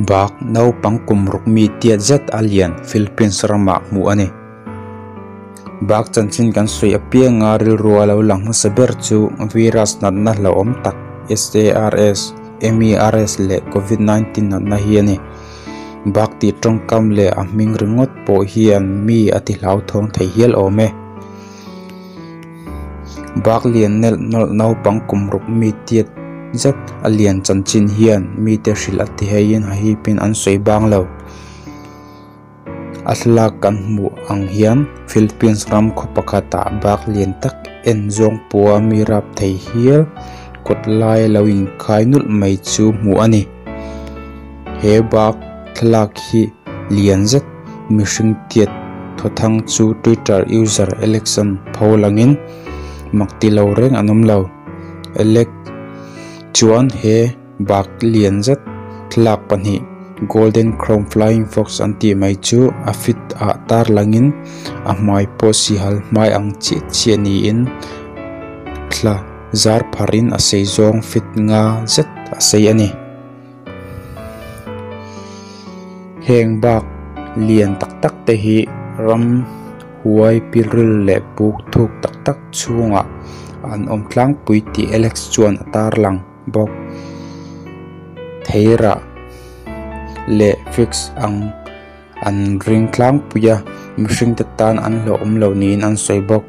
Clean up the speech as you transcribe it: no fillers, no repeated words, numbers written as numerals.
Bak naupang kum ruk mi tiat zet a lian Philippines ramah hmuh a ni. Bak chanchin kan sawi apianga rilru a lo lang hmasa ber chu virus natna hlauhawm tak SARS, MERS leh Covid 19 natna hi a ni. Bak tih tawngkam leh a hming ringawt pawh hian mi a ti hlauthawng thei hial awm e. Bak lian nelh nawlh naupang kum ruk mi tiat zet a lian chanchin hian mite hrilh a ti heiin a hipin an sawi bang lo. A thlalak kan hmuh ang hian Philippines ram khaw pakhatah bak lian tak en zawng pawha mi rap thei hial kawt lai lo inkhai nulh mai chu hmuh a ni. He bak thlalak hi lian zet mihring tiat thawthang chu Twitter user Alexan pho langin mak ti lo reng an awm lo. Alex chuan he bak lian zet thlalak pahnih Golden Chrome Flying Fox an tih mai chu a feed ah tar langin a hmai pawh sihal hmai ang chiah chiah niin thla zar pharhin a sei zawng feet nga zet a sei a ni. Heng bak lian tak tak te hi ram huai pilril leh puk thuk tak tak chhungah an awm tlangpui tih Alex chuan a tarlang bawk. Theirah leh fix ang an ring tlangpui a mihring te tan an hlauhawm lo niin an sawi bawk.